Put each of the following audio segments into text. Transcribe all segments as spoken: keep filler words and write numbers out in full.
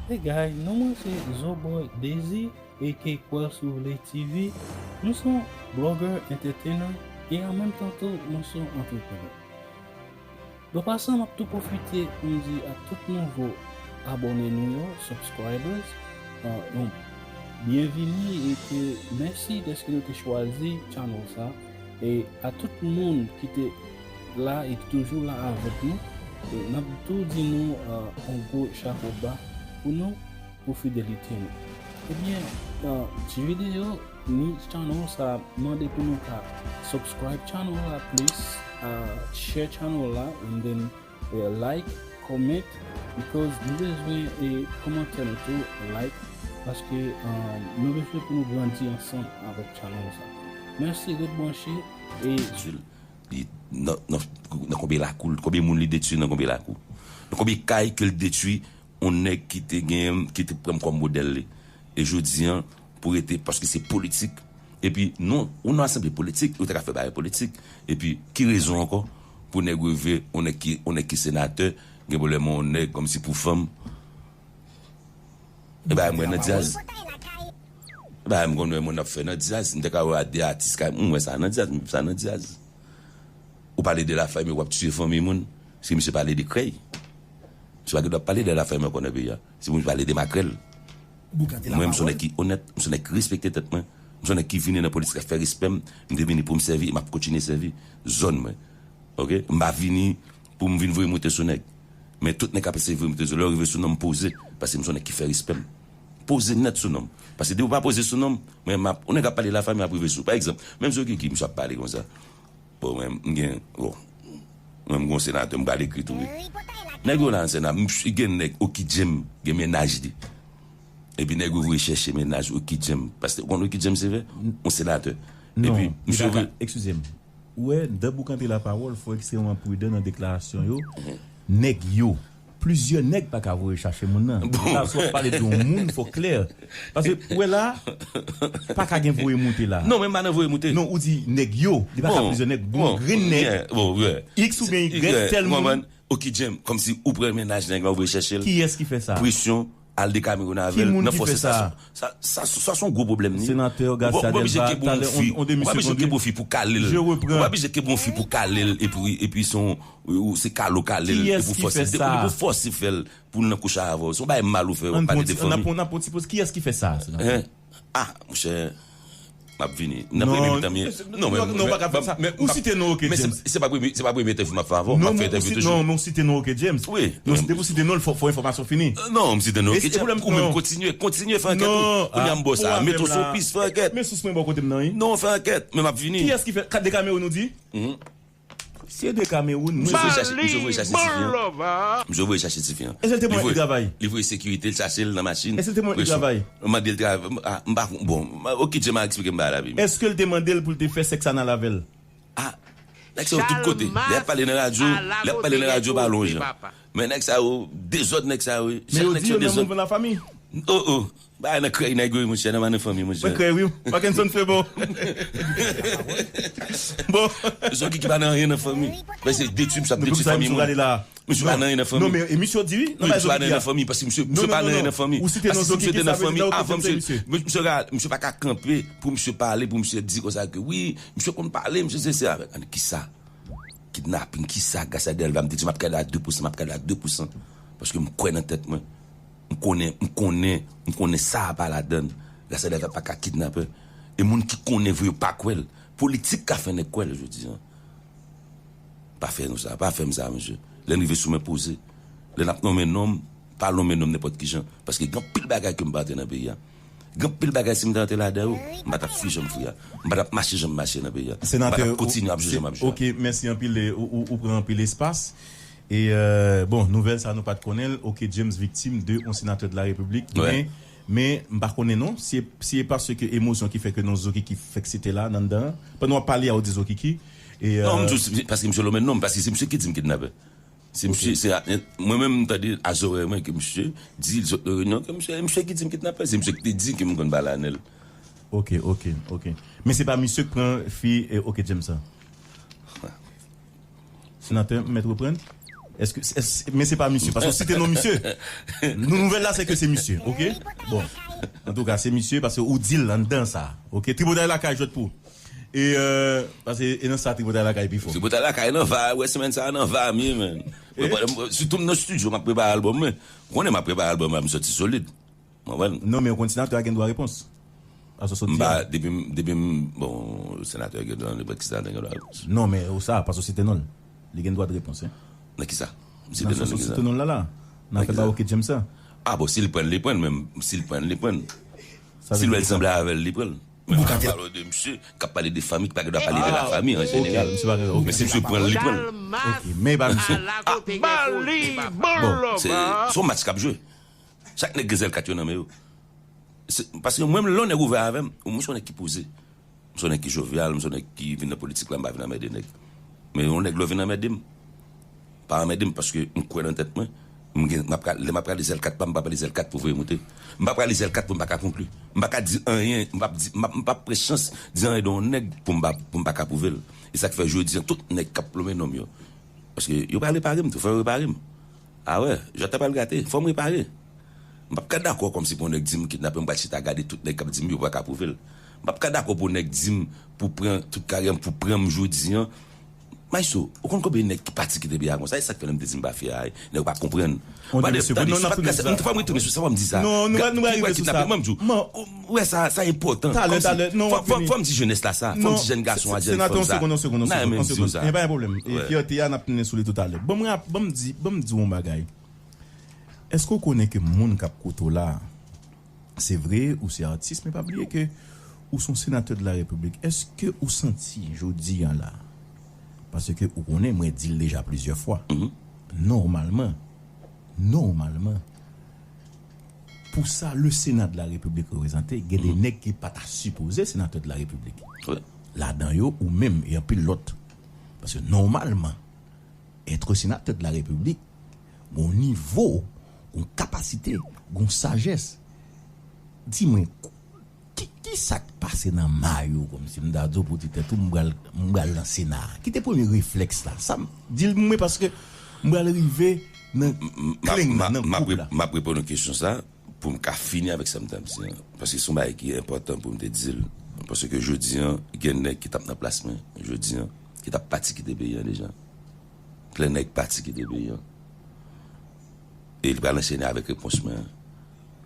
Hey guys, non mwen se Zoboy Dezi, aka Kwèl Souvle T V. Nou se yon blogger, entertainer, e an menm tan tou nou se yon antreprenè. Bon, pasan, m ap tou pwofite pou m di a tout nouvo abòne nou yo, subscribers, uh, yon byenvini e ke mèsi dèske nou te chwazi channel sa. E a tout moun ki te la e ki toujou la avèk nou, e n ap tou di nou, uh, yon gwo chapo ba pou nou, pou fidelite nou. Ebyen, uh, ti videyo ni channel sa mande pou nou ka subscribe channel la, please, uh, share channel la, and then, uh, like, comment, because nou bezwen e kòmantè nou tou, like, paske, um, nou bezwen pou nou grandi ansanm avèk channel sa. Mèsi, ret branche e Jules, li nan, nan, nan konbyen lakou, konbyen moun li detwi nan konbyen lakou, nan konbyen kay ke l detwi, yon nèg ki te gen, ki te pran m kòm modèl li. E jodi an, pou rete, paske se politik. Epi, nou, ou nan asanble politik, ou ta ka fè bagay politik. Epi, ki rezon ankò pou nèg rive, yon nèg ki, yon nèg ki senatè, gen pwoblèm yon nèg kòmsi pou fanm? E bagay mwen nan dyaz. E bagay m konn wè moun ap fè nan dyaz, m te ka wè de atis kay, m wè sa nan dyaz, m sa nan dyaz. Ou pale de lafanmi, w ap tiye fanmi moun. Si misye pale de krèy, misye pa gen dwa pale de lafanmi ankò nan peyi a. Si misye pale de makrèl. Mwen, m se yon nèg ki onèt, m se yon nèg ki respekte tèt mwen. M se yon nèg ki vini nan politik ak fè respè m. M te vini pou m sèvi, e m ap kontinye sèvi zòn mwen. Oke? M pa vini pou m vin voye moute sou nèg. Men tout nèg k ap eseye voye moute sou, lè yo rive sou non m, poze. Paske m se yon nèg ki fè respè m. Poze nèt sou non m. Paske depi w pa poze sou non m, mwen, m ap, yon nèg ap pale lafanmi, ap rive sou. Pa egzanp, menm si Okiki, misye ap pale konsa. Bon, mwen, m gen, bon, mwen, m gon senatè, m pral ekri tou, wi. Nèg yo la nan Sena, m gen nèg Oki Djem, gen mennaj li. Epi nèg yo voye chèche mennaj Oki Djem. Paske ou konn Oki Djem se vre? Yon senatè. Epi, misye voye. Eskize m. Ou wè, dan boukante lapawòl, fò ekstreman pridan nan deklarasyon yo. Nèg yo. Plizyè nèg pa ka voye chache moun nan. Bon. Sa, si w ap pale de yon moun, fò klè. Paske, ou wè la, pa ka gen voye moute la. Non, men m pa nan voye moute. Non, ou di nèg yo. Li pa ka plizyè nèg. Bon, grenn nèg. X oubyen Y, tèl moun. Oki Djem, kòmsi ou pran mennaj nèg la, ou voye chèche l. Kiyès ki fè sa? Presyon, al de Cameroun avè l, nan fòse sa. Sa, sa, sa se yon gwo pwoblèm li. Senatè Garcia Delva, talè, on, on demi seconde. Ou pa oblije kenbe yon fi pou kale l. Je reprends. Ou pa oblije kenbe yon fi pou kale l, epi, epi se yon, ou, se kale w kale l, epi w fòse. Kiyès ki fè sa? Ou fòse fè l pou l nan kouche avè w. Se yon bagay mal ou fè, w ap pale de fanmi. N ap pran, n ap pran ti poz. Kiyès ki fè sa, senatè? Hein? Ah, monchè, m ap vini. Nan premye mitan m ye. Non, men, non, pa ka fè sa. Ou site non, Oki Djem. Men se, se pa premye, se pa premye entèvyou m ap fè avè w. M ap fè entèvyou toujou. Non, men ou site non, Oki Djem. Wi. Non, depi ou site non, fò, fò enfòmasyon fini. Non, m site non, Oki Djem. Ou menm kontinye, kontinye fè ankèt ou. Kounye a m ba w sa. Mete w sou pis, fè ankèt. Men sous mwen bò kote m nan, wi. Non, fè ankèt. Men m ap vini. Kiyès ki fè, kat de Kamewoun ou di? Se de Kamewoun. Misye voye chache, misye voye chache tifi an. Misye voye chache tifi an. Èske l te mwen li travay? Li voye sekirite, l chache l nan machin. Èske l te mwen li travay? M mande l travay. Ah, m pa bon. Oki Djem a eksplike m bagay la, baby. Èske l te mande l pou l te fè sèks anal avè l? Ah, nèg sa yo tout kote. Lè y ap pale nan radyo, lè y ap pale nan radyo, pa lwen jan. Men nèg sa yo, dezòd nèg sa yo, wi. Men yo di yo nan mouvman lafanmi. Oh, oh. Bagay nan krèy nèg yo, wi, monchè, nan pa nan fanmi, monchè. Mwen krèy, wi. Parkinson fè bon. Bon. Zòki ki pa nan anyen nan fanmi. Men se detwi, misye ap detwi fanmi moun. Misye pa nan anyen nan fanmi. Non, men, e misye di, wi. Wi, misye pa nan anyen nan fanmi, paske misye, misye pa nan anyen nan fanmi. Paske si misye te nan fanmi, avan misye, misye pa ka kanpe pou misye pale, pou misye di konsa ke, wi, misye konn pale, misye se, se avèk. An, kisa? Kidnaping, kisa? Garcia Delva, m te di, m ap kale a de pou san, m ap kale a de pou san. Paske m kwè nan tèt mwen. M konnen, m konnen, m konnen sa a pa ladann. Garcia Delva pa ka kidnapè. E moun ki konnen vre yo pa kwè l. Politik ka fè nèg kwè l jodi a. Pa fè nou sa, pa fè m sa, mesye. Lè n rive sou mwen, poze. Lè n ap nonmen nonm, pa nonmen nonm nenpòt ki jan. Paske gen anpil bagay ke m pa antre nan peyi a. Gen anpil bagay, si m te antre ladan yo, m pa t ap fri jan m fri a. M pa t ap mache jan m mache nan peyi a. M pa t ap kontinye ap jwe jan m ap jwe a. Ok, mèsi anpil, e, ou, ou, ou pran anpil espas. E, euh, bon, nouvèl sa nou pa t konnen l. Ok, James viktim de yon senatè de la Repiblik. Men, men, m pa konnen non. Si, si e paske emosyon ki fè ke non Zokiki fèk site la, nan anndan an. Pandan w ap pale a, ou di Zokiki. E, euh, non, m di w, se paske misye lonmen non m, paske se misye ki di m kidnapè. Se misye, se a, mwen menm, m tande a zòrèy mwen ke misye di l sot nan reyinyon, ke misye, e misye ki di m kidnapè, se misye ki te di ke m konn pale a Nèl. Ok, ok, ok. Men se pa misye k pran fi, e, ok, James sa. Senatè, m mèt reprann? Èske, èske, men se pa misye, paske w site non misye. Nou, nouvèl la, se ke se misye, oke? Bon, antouka, se misye, paske ou di l anndan sa, oke? Tripotay Lakay jwèt pou. E, euh, paske e nan sa Tripotay Lakay pi fò. Tripotay Lakay nan va, wè semèn sa a nan va m ye, man. Mwen, mwen, sitou m nan estidyo, m ap prepare albòm mwen. Ou konnen m ap prepare albòm mwen, m soti solid. Mwen wè l. Non, men yon kontinatè a gen dwa repons. Paske w soti a. Depi m, depi m, bon, senatè gen dwa, nenpòt ki senatè gen dwa repons. Non, men ou sa, paske w site non l. Li gen dwa de repons, en. Nan ki sa? M site non l nan ki sa? Site non l la, la. Nan afè Baroque James sa. Ah, bon, si l pran l, li pran l, men si l pran l, li pran l. Si l wè l sanble avè l, li pran l. Men m ap pale de misye k ap pale de fanmi, ki pa gen dwa pale de la fanmi an jeneral. Men si misye pran l, li pran l. Ok, men e pa misye. Bon, se, se yon match k ap jwe. Chak nèg gen zèl kat yo nan men yo. Se, paske mwen, lè yon nèg ouvè avè m, mwen se yon nèg ki poze. M se yon nèg ki jovyal, m se yon nèg ki vin nan politik la, m pa vin anmède nèg. Men yon nèg lè w vin anmède m, pa anmède m paske m kwè nan tèt mwen. M gen, m ap, lè m ap rale zèl kat pa m, m pa rale zèl kat pou voye moute. M pa rale zèl kat pou m pa ka konkli. M pa ka di anyen, m p ap di, m p ap, m p ap pran chans di anyen de yon nèg pou m pa, pou m pa ka pwouve l. E sa k fè jodi a, tout nèg k ap plonmen non m yo. Paske yo pral repare m tou, fò yo repare m. A wè, jwèt la pral gate, fò m repare. M p ap ka dakò kòmsi pou yon nèg di m kidnapè, m pral chita gade tout nèg k ap di m yo pa ka pwouve l. M p ap ka dakò pou nèg di m pou pran tout karyè m, pou pran m jodi a. Maestro, ou konn konbyen nèg ki pati kite peyi a konsa? E sa k fè lè m te di m pa fyè a, nèg yo pa konprann. Bon, de mesye, non, n ap tounen sou sa. Fò m retounen sou sa, fò m di sa. Non, nou pral, nou pral rive sou sa. Kidnapè, m di w, ou wè sa, sa enpòtan. Talè, talè, non, fò, fò, fò m di jenès la sa. Fò m di jèn gason a, jèn fanm sa. Senatè, yon segonn, yon segonn, yon segonn, yon segonn. N ap di w sa. Ban m rap-, ban m di, ban m di yon bagay. Èske w konnen ke moun k ap koute w la, se vre, ou se atis, men pa bliye ke ou se yon senatè de la repiblik. Èske ou santi jodi a la, paske ou konnen, mwen di l deja plizyè fwa, nòmalman, nòmalman, pou sa le Sénat de la République reprezante, gen de nèg ki pa ta sipoze senatè de la repiblik. Ladan yo, ou menm, e anpil lòt. Paske nòmalman, être sénateur de la République, gon nivo, gon kapasite, gon sajès. Di mwen, ki, ki sa k pase nan may ou, kòmsi m ta di w pou ti tèt ou, m pral, m pral nan Sena? Ki te premye reflèks la? Sa m, di l mwen, paske m pral rive nan kleng nan, nan koup la. M ap reponn ou kesyon sa pou m ka fini avèk sa m t ap di an. Paske se yon bagay ki enpòtan pou m te di l. Paske jodi an, gen nèg ki t ap nan plas mwen, jodi an, ki t ap pati kite peyi an deja. Plen nèg pati kite peyi an. E li pral anchene avèk repons mwen an.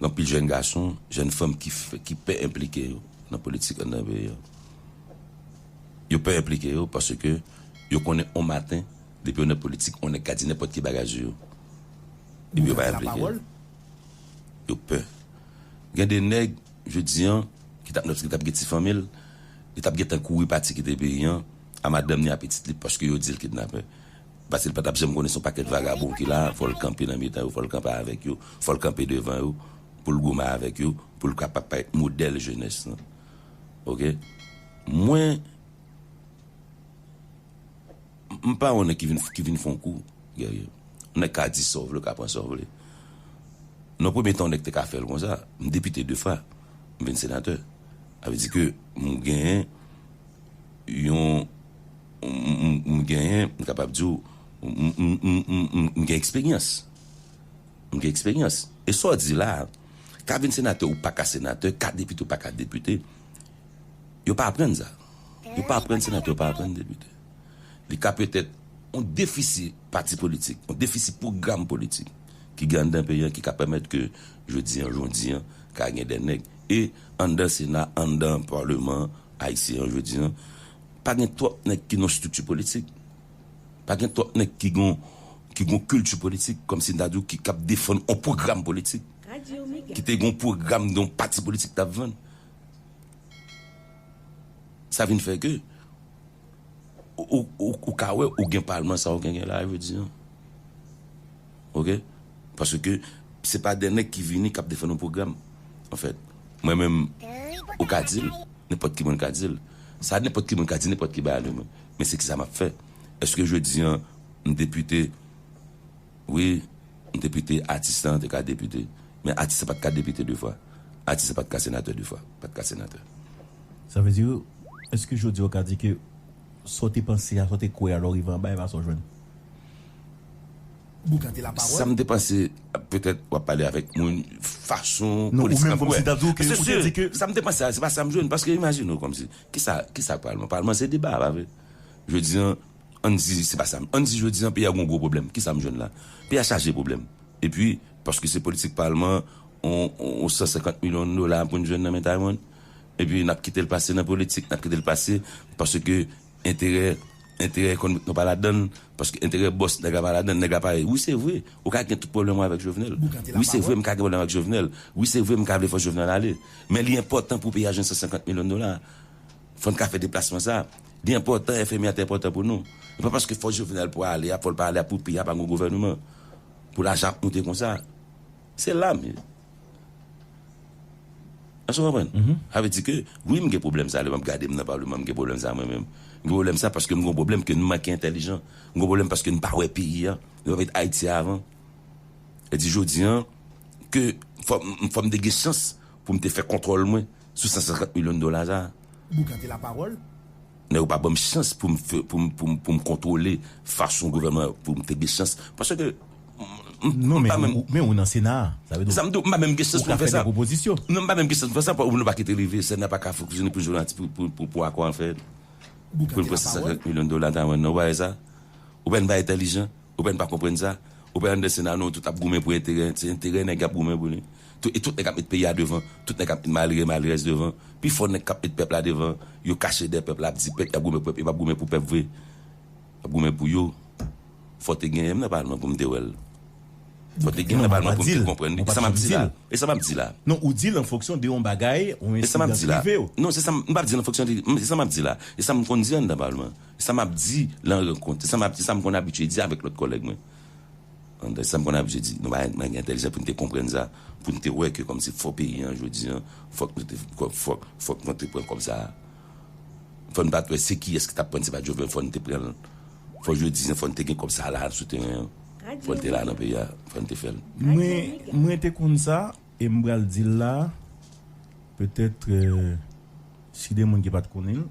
Gen anpil jèn gason, jèn fanm ki fè, ki pè enplike yo nan politik anndan peyi an. Yo pè enplike yo paske yo konnen on maten, depi yo nan politik, on nèg ka di nenpòt ki bagay sou yo. Epi yo pa enplike yo. Yo pè. Gen de nèg, jodi an, ki t ap, ki t ap gen ti fanmi l, li t ap gentan kouri pati kite peyi an, a madanm ni a pitit li, paske yo di l kidnapè. Paske l pa t ap janm konnen se yon pakèt vagabon ki la, fò l kanpe nan mitan yo, fò l kanpe avèk yo, fò l kanpe devan yo, pou l goumen avèk yo, pou l kapab parèt modèl jenès lan. Oke? Mwen, m pa yon nèg ki vin, ki vin fè yon kou, Guerrier. Yon nèg ka di sa w vle, w ka pran sa w vle. Non, premye tan yon nèg te ka fè l konsa, m depite de fwa, m vin senatè. Sa vle di ke m genyen yon, m, m, m genyen, m kapab di w, m, m, m, m, m, m gen eksperyans. M gen eksperyans. E sa w di la a, ka vin senatè ou pa ka senatè, ka depite ou pa ka depite, yo pa aprann sa. Yo pa aprann senatè, yo pa aprann depite. Li ka petèt yon defisi pati politik, yon defisi pwogram politik ki gen anndan peyi an ki ka pèmèt ke jodi an, jodi an, ka gen de nèg. E anndan Sena, anndan Palman ayisyen an jodi an, pa gen twòp nèg ki nan estrikti politik. Pa gen twòp nèg ki gon, ki gon kilti politik, kòmsi m ta di w, ki, k ap defann yon pwogram politik, ki te gon pwogram de yon pati politik t ap vann. Sa vin fè ke ou, ou, ou, ou ka wè ou gen palman sa ou gen, gen la jodi an. Oke? Paske se pa de nèg ki vini k ap defann yon pwogram, anfèt. Mwen menm, ou ka di l, nenpòt ki moun ka di l. Sa nenpòt ki moun ka di, nenpòt ki bagay de mwen. Men se kisa m ap fè? Èske jodi an, m depite? Wi, m depite, atis lan te ka depite. Men atis lan pa t ka depite de fwa. Atis lan pa t ka senatè de fwa. Pa t ka senatè. Sa vle di, èske jodi a w ka di ke sa w te panse a, sa w te kwè a, lè w rive anba, e pa sa w jwenn? Sa m te panse, petèt w ap pale avèk moun fason politik an pou wè. Se si, sa m te panse a, se pa sa m jwenn. Paske imajine w kòmsi, kisa, kisa k palman? Palman se deba, pa vre? Jodi an, ann di se pa sa. Ann di jodi an, peyi a gon gwo pwoblèm. Kisa m jwenn la? Peyi a chaje pwoblèm. Epi, paske se politik palman, on, on, on san senkant milyon dola pou n jwenn nan men Taiwan. Epi, n ap kite l pase nan politik, n ap kite l pase, paske enterè, enterè ekonomik nou pa ladan l, paske enterè bòs nèg la pa ladan l, nèg la pa. Wi, se vre, ou ka gen tout pwoblèm ou avèk Jovenel. Wi, se vre, m ka gen pwoblèm avèk Jovenel. Wi, se vre, m ka vle fè Jovenel ale. Men li enpòtan pou peyi a jwenn san senkant milyon dola. Fò n ka fè deplasman sa. Li enpòtan, F M I a te enpòtan pou nou. E pa paske fò Jovenel pou ale a, fò l pa ale a, pou peyi a pa gon gouvènman. Pou lajan ap moute konsa. Se la m ye. Èske w konprann? Sa vle di ke, wi, m gen pwoblèm sa, lè m ap gade m nan palman, m gen pwoblèm sa mwen menm. M gen pwoblèm sa paske m gen yon pwoblèm ke n manke entèlijan. M gen pwoblèm paske n pa wè peyi a. Nou pa met Ayiti avan. E di jodi an, ke fò, m- fò m te gen chans pou m te fè kontwòl mwen sou san senkant milyon dola sa. Boukante lapawòl. Nèg yo pa ban m chans pou m fè, pou m, pou m, pou m kontwole fason gouvènman, pou m te gen chans. Paske, m- m- Non, m men pa menm ou, men ou nan Sena a. Sa vle di sa m di w, m pa menm gen chans ou pou ka m fè fè de sa. Pwopozisyon. Non, m pa menm gen chans pou fè sa, pou nou pa kite rive, Sena pa ka fonksyone pou jodi pou, pou, pou, pou akò an fèt. Pou n pran san senkant milyon dola nan men nou, ou pa wè sa? Ou pa, n pa entèlijan? Ou pa, n pa konprann sa? Ou pa, anndan Sena nou tout ap goumen pou enterè, se enterè nèg y ap goumen pou li. Tout, e tout nèg ap met peyi a devan, tout nèg ap met malere, malerèz devan. Pifò nèg k ap met pèp la devan, yo kache dèyè pèp la, ap di pèp, y ap goumen pou pèp, yo p ap goumen pou pèp vre. Y ap goumen pou yo. Fò te genyen m nan palman pou m te wè l. Fò te genyen m nan palman pou m te konprann li. E sa m ap di la. E sa m ap di la. Non, ou di l an fonksyon de yon bagay, yon ensidan ki rive w. Non, se sa m, m p ap di l an fonksyon de, se sa m ap di la. E sa m konn di anndan palman. E sa m ap di lan rankont. E sa m ap, e sa m konn abitye di avèk lòt kòlèg mwen. Anndan, e sa m konn abitye di. Nou pa, pa gen entèlijans pou n te konprann sa. Pou n te wè ke kòmsi fò peyi an jodi an, fòk nou te, fòk, fòk nou te pran kòb sa a. Fò n pa t wè se kiyès ki t ap pran, se pa Jovenel, fò n te pran l. Fò jodi an, fò n te gen kòb sa a la sou teren an. Fò l te la nan peyi a, fò n te fè l. Mwen, mwen te konn sa, e m pral di l la, petèt, euh, si de moun ki pa t konnen l,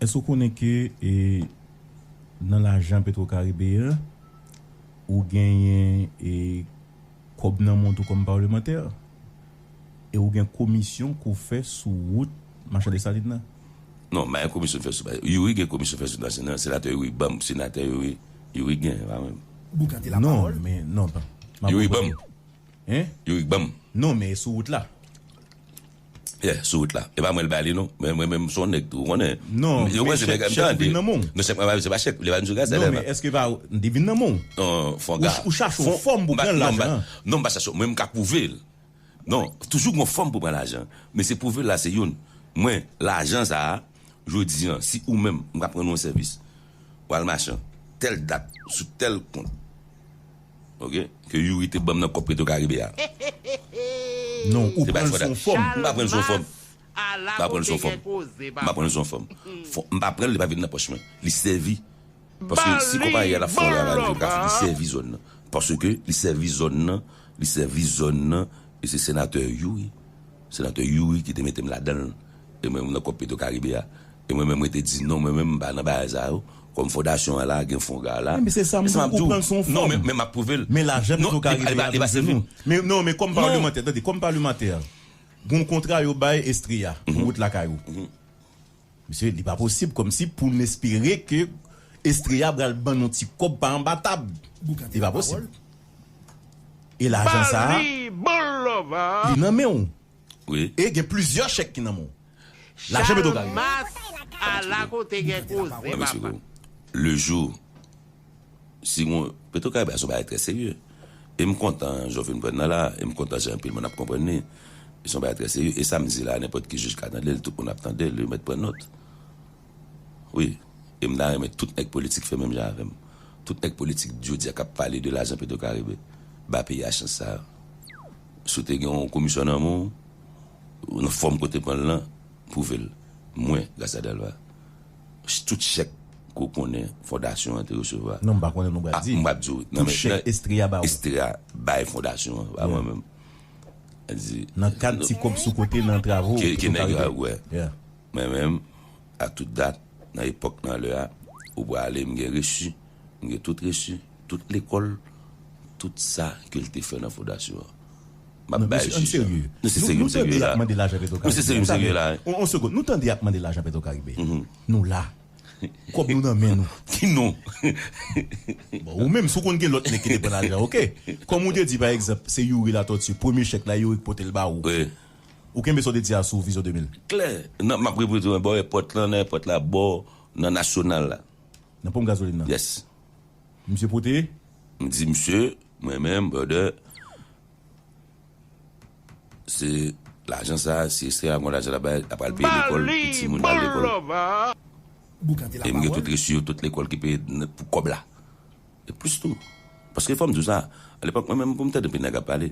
èske w konnen ke, e, nan lajan Petro Caribe an, ou genyen, e, kòb nan men w tou kòm palmantè, e ou gen komisyon ke w fè sou wout Machan Desalin nan? Non, m pa gen komisyon fè sou, Youri gen komisyon fè sou Machan nan, senatè Youri ban m, senatè Youri, Youri gen, pa mwen. Non, men, non, pa. Youri ban m. Hein? Youri ban m. Non, men sou wout la. Yeah, sou wout la. E pa mwen l ba li, non. Men mwen menm, se yon nèg tou, ou konnen. Non, yo men prese chèk, nèg, chèk tande. Vin nan men w. Non, chèk mwen pa, se pa chèk, li pa vin sou gaz, non, men èske pa, li vin nan men w? Non, fò gaz. Ou, ou chache yon fòm pou pran lajan an. Non, m pa chache, mwen, m ka pwouve l. Non, toujou gon fòm pou pran lajan. Men se pwouve l la, se youn. Mwen, lajan sa a, jodi an, si ou menm, m ka pran nou yon sèvis. W al Machan, tèl dat, sou tèl kont. Oke? Ke Youri te ban m nan kòb Petro Caribe a. Non, ou pran l sou yon fòm. M pa pran l sou yon fòm. M pa pran l sou yon fòm. M pa pran l sou yon fòm. Fò, m pa pran l, li pa vin nan pòch mwen. Li sèvi. Paske si konpayi a t ap fè yon travay, li ka fè, li sèvi zòn nan. Paske li sèvi zòn nan, li sèvi zòn nan, e se senatè Youri. Senatè Youri ki te mete m ladan l. E mwen, m nan kòb Petro Caribe a. E mwen menm, mwen te di, non, mwen menm, m pa nan bagay sa yo. Kòm fondasyon an la, gen fon ga la. Men se sa m di w, ou pran l sou yon fòm. Non, men, men m ap pwouve l. Men lajan Petro Caribe a, vin sou nou. Men, non, men kòm palmantè, tande, kòm palmantè, gon kontra yo bay Estria pou wout lakay ou. Mesye, li pa posib kòmsi pou n espere ke Estria pral ban nou ti kòb pa anba tab. Li pa posib. E lajan sa a, li nan men w. Wi. E gen plizyè chèk ki nan men w. Lajan Petro Caribe. Chalmas, ala kote gen koze, papa. Le jou, si gon, Petro Caribe a se yon bagay trè serye. E m kontan jan w fin pran nan la, e m kontan jan anpil moun ap konprann li. E se yon bagay trè serye. E sa m di la, nenpòt ki jij ka tande l, tout moun ap tande l, yo mèt pran nòt. Wi. E m ta renmen tout nèg politik fè menm jan avè m. Tout nèg politik jodi a k ap pale de lajan Petro Caribe, ba peyi a chans sa a. Si w te gen yon komisyon nan men w, nan fòm kote pran l lan, pwouve l. Mwen, Gracia Delva, ch- tout chèk ke w konnen fondasyon an te resevwa. Non, m pa konnen, nou pral di. M p ap di w. Tout chèk Estria ba ou. Estria bay fondasyon an, pa mwen menm. Nan kad ti kòb sou kote, nan travo, ke, ke nèg yo a wè. Mwen menm, a tout dat, nan epòk, nan lè a, ou prale, m gen resi, m gen tout resi. Tout lekòl, tout sa ke l te fè nan fondasyon an. M ap bay jijman. Non, se serye. Nou se serye, nou tande y ap mande lajan Petro Karibe. Nou se serye, nou serye la. On, on segonn. Nou tande y ap mande lajan Petro Karibe. Nou la. Kòb nou nan men nou. Ki non? Bon, ou menm, si w konn gen lòt nèg ki te pran lajan, oke. Kòm ou te di, pa egzanp, se Youri Latortue, premye chèk la, Youri k pote l ba ou. Wi. Ou kenbe sa w te di a sou Vizyon de mil? Klè. Nan, m ap repete w, bò èpòt lan, nan èpòt la, bò nan Nasyonal la. Nan ponp gazolin nan? Yes. Misye pote? M di, "Misye, mwen menm, brother, se lajan sa, si Estrella gon lajan la bay, la pral peye lekòl pou timoun al lekòl." E m gen tout resi yo, tout lekòl ki peye n-, pou kòb la. E plis tou. Paske fò m di w sa, alepòk, mwen menm, pou m tande anpil nèg ap pale,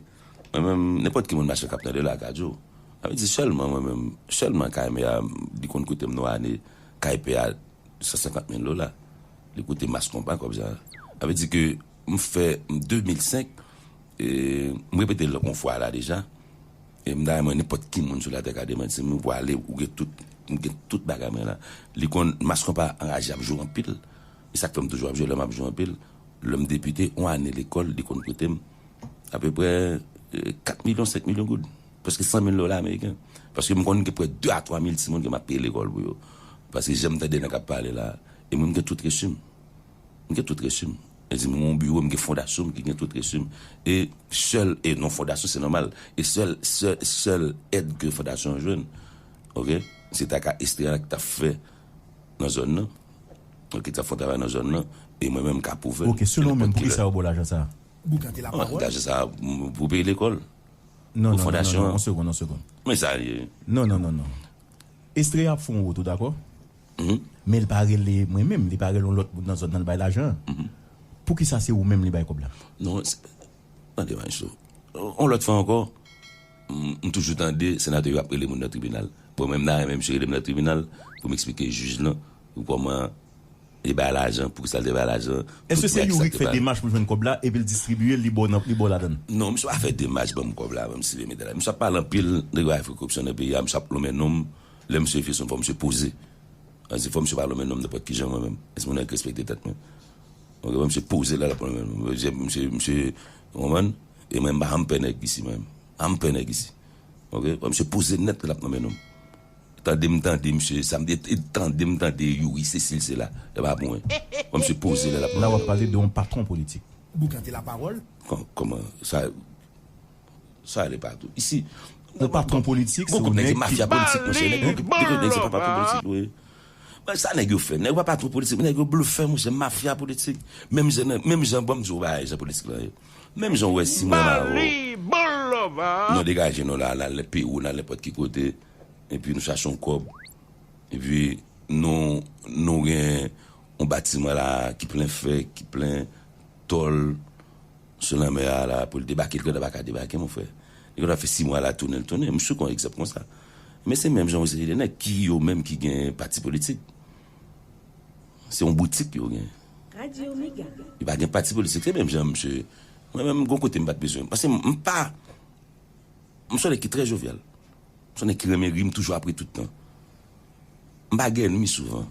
mwen menm, nenpòt ki moun mache k ap tande la ka di w. Sa vle di sèlman mwen menm, sèlman kay mè a, li konn koute m nan ane, kay pè a, san senkant mil dola. Li koute Mass Konpa kòb sa. Sa vle di ke m fè de mil senk, e, m repete l yon fwa la deja. E m ta renmen nenpòt ki moun sou latè ka demanti m, ou ale, ou gen tout, m gen tout bagay mwen la. Li konn, Mass Konpa anraje ap jwe anpil. E sa k fè m toujou ap jwe, lè m ap jwe anpil. Lè m debite, yon ane lekòl, li konn koute m apeprè, e, kat milyon, senk milyon goud. Prèske san mil dola ameriken. Paske m konn gen prè de a twa mil timoun ke m ap peye lekòl pou yo. Paske jan m tande nèg ap pale la, e mwen m gen tout resi m. M gen tout resi m. E di m gen yon biwo, m gen fondasyon m ki gen tout resi m. E sèl, e non fondasyon, se nòmal. E sèl, sèl, sèl èd ke fondasyon an jwenn, oke, se ta ka Estrella ki t ap fè nan zòn nan. Oke, ki t ap fè yon travay nan zòn nan. E mwen menm, m ka pwouve l. Oke, selon ou menm, poukisa yo ba w lajan sa a? Lajan sa a, m, pou peye lekòl. Non, non, non, non, non, yon segonn, yon segonn. Men sa l ye. Non, non, non, non. Estrella ap fè yon wout, ou dakò? Men li pa rele mwen menm, li pa rele yon lòt moun nan zòn nan, li bay lajan an. Poukisa se ou menm li bay kòb la? Non, se, tande, Maestro. Yon lòt fwa ankò, m, m toujou tande senatè yo ap rele moun nan tribinal. Bon, mwen, m ta renmen misye rele m nan tribinal pou m eksplike jij lan pou kòman li bay lajan, poukisa l te bay lajan, tout nèg sa k te bay. Èske se Youri ki fè demach pou jwenn kòb la, epi l distribiye l, li ba w nan, li ba w ladan l? Non, misye pa fè demach ban m kòb la, ban m seve medal la. Misye ap pale anpil de bagay koripsyon nan peyi a, misye ap lonmen non m. Lè misye vye sou m, fò misye poze. Ann di, fò misye pa lonmen non m nenpòt ki jan mwen menm. Èske moun nan respekte tèt mwen? Donk, fò misye poze lè l ap lonmen non m. Misye, misye, misye, ou konprann? E mwen, m pa janm pè nèg isi, mwen menm. M pa janm pè nèg isi. Oke? Fò misye poze nèt lè l ap lonmen non m. Tande m tande misye, sa m te tande m tande Youri, Cécile, se la. E pa pou mwen. Fò misye poze lè l ap lonmen non m. La w ap pale de yon patwon politik. Boukante lapawòl. Kò-, kòman? Sa, sa ale patou. Isi, yon patwon politik, se yon nèg ki mafya politik, monchè. Nèg yo, nèg yo, nèg se pa patwon politik, wi. Men sa nèg yo fè. Nèg yo pa patwon politik, men nèg yo blofè, monchè, mafya politik. Menm jan, menm jan, ban m di w bagay jan politik lan ye. Menm jan w wè si mwen la, non degaje nou la, n al Pewou, n al nenpòt ki kote, epi nou chache yon kòb, epi nou, nou gen yon batiman la ki plen fè, ki plen tòl sou lanmè a la, pou l debake, li gentan pa ka debake, monfrè. Li gentan fè sis mwa la tounen, l tounen. M sou kon egzanp konsa. Men se menm jan yon seri de nèg ki yo menm ki gen pati politik. Se yon boutik yo gen. Radyo Mega. Yo pa gen pati politik, se menm jan, misye. Mwen menm, gon kote m pa t bezwen. Paske m, m pa, m se yon nèg ki trè jovyal. M se yon nèg ki renmen ri, m toujou ap ri tout tan. M pa gen ènmi souvan.